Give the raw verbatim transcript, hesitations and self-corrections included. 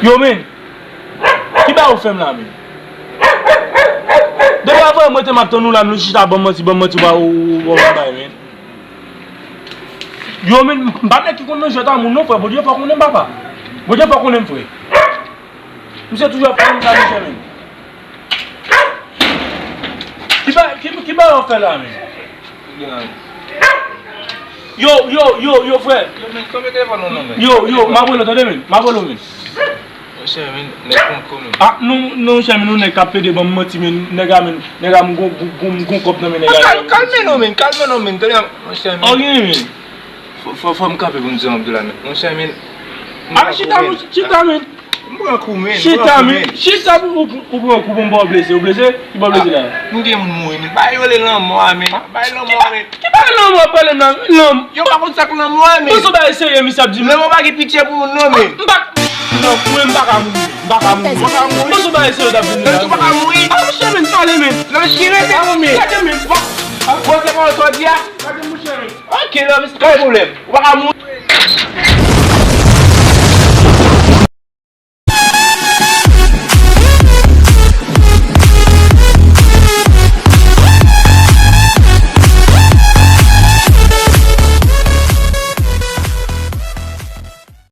Yo, men. Ki bagay ou fè m la, men? Depi avan, mwen te m ap tann ou la, men ou chita ban m manti, ban m manti, ou pa, ou, ou, ou, ou, bay, men. Yo, men, m pa nèg ki konn nan jwèt a moun, non, frè. Bondye fò konnen m, papa. Bondye fò konnen m, frè. Misye toujou ap fè m sa, misye, men. Ki ba, ki, ki bagay w ap fè la, men? Yo, yo, yo, yo, frè. Yo, men, kanpe telefòn nan, non, men. Yo, yo, m ap rele w, tande, men. M ap rele w, men. Monchè, men, nèg pran kò, men. Ah, non, non, monchè, men, nou nèg k ap pede ban m manti, men, nèg a, men, nèg a, m gon, gon, gon, gon kòb nan men nèg a. Kal-, kalme non, men, kalme non, men, tande, monchè, men. Ok, men. Fò, fò, fò m kanpe pou m di yon bagay la, men. Monchè, men. Ah, chita, men, chita, men. M pran kou, men, m pran kou, men. Chita, men. Chita, ou, ou, ou pran kou, bon, m ba w blese, ou blese? Ki ba w blese la? Ah, m gen moun mouri, men. Bay yo le lanmò a, men. Bay lanmò a, men. Ki bagay lanmò ap pale m la? Lanm-, yo pa konn sa k lanmò a, men. Bon, se yon bagay serye, misye ap di m. Lanmò pa gen pitye pou moun, non, men. M pa, non, mwen, m pa ka mouri. M pa ka mouri. Ou pa ka mouri? Bon, se yon bagay serye w t ap di m la. Ou pa ka mouri? Ah, monchè, men, pale, men. Non, men, chire, men. Ah, men. Gade, men. Bon, se pa sa w di a? Gade, monchè, men. Ok, non, men, pa gen pwoblèm. Ou pa ka mouri.